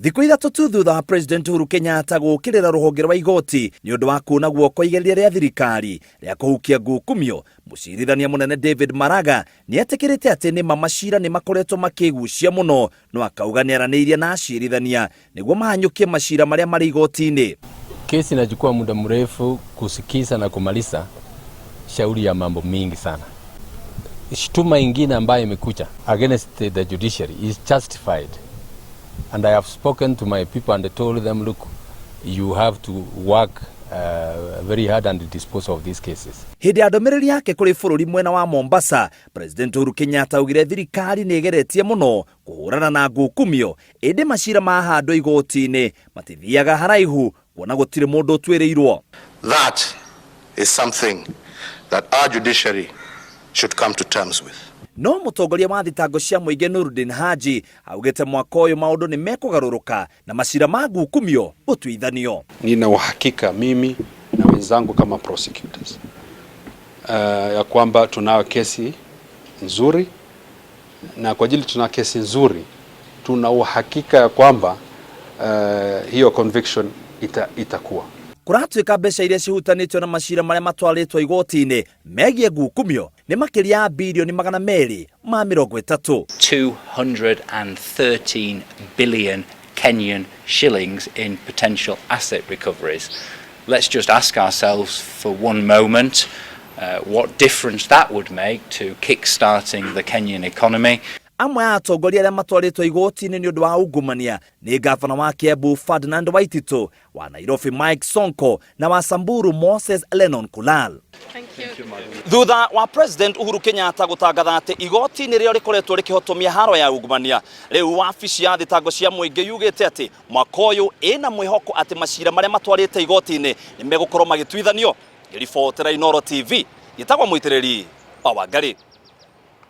Thikũ 3 tu thutha wa President Uhuru Kenyatta gũũkĩrĩra rũhonge rwa igoti nĩ ũndũ wa kuuna guoko igeria rĩa thirikari rĩa kũhukia ngukumio, mũcirithania mũnene David Maraga nĩ etĩkĩrĩte atĩ nĩma macira nĩ makoretwo makĩgucia mũno, no akauga nĩ aranĩirie na acirithania nĩguo mahanyũkie macira marĩa marĩ igoti-inĩ. Kesi inachukua muda mrefu kusikiza na kumaliza shauri ya mambo mingi sana. Shutuma ingine ambayo imekuja against the judiciary is justified, and I have spoken to my people and told them, look, you have to work very hard and dispose of these cases. Hĩndĩ ya ndũmĩrĩri yake kũrĩ bũrũri mwena wa Mombasa, President Uhuru Kenyatta augire thirikari nĩ ĩgeretie mũno kũhũrana na ngukumio, ĩndĩ macira mahandwo igoti-inĩ matithiaga haraihu kuona gũtirĩ mũndũ ũtuĩrĩirwo. That is something that our judiciary should come to terms with. No mũtongoria wa thitango cia mũingĩ Nurdin Haji augĩte mwaka ũyũ maũndũ nĩ mekũgarũrũka na macira ma ngukumio gũtuithanio. Nina uhakika mimi na wenzangu kama prosecutors ya kwamba tunayo kesi nzuri, na kwa ajili tuna kesi nzuri, tuna uhakika ya kwamba hiyo conviction itakuwa. Kũratuĩka mbeca iria cihutanĩtio na macira marĩa matwarĩtwo igoti-inĩ megiĩ ngukumio nĩ makĩria ya birioni 230. 213 billion Kenyan shillings in potential asset recoveries. Let's just ask ourselves for one moment what difference that would make to kick-starting the Kenyan economy. Amwe a atongoria arĩa matwarĩtwo igoti-inĩ nĩ ũndũ wa ungumania nĩ ngavana wa Kiambu Ferdinand Waititu, wa Nairobi Mike Sonko na wa Samburu Moses Lennon Kulal. Thutha wa President Uhuru Kenyatta gũtangatha atĩ igoti nĩrĩo rĩkoretwo rĩkĩhotomia haro ya ungumania, rĩu wabici ya thitango cia mũingĩ yugĩte atĩ mwaka ũyũ ĩna mwĩhoko atĩ macira marĩa matwarĩte igoti-inĩ nĩ megũkorwo magĩtuithanio. Ngĩribotera Inooro TV, gĩtagwo Mũitĩrĩri wa Wangari.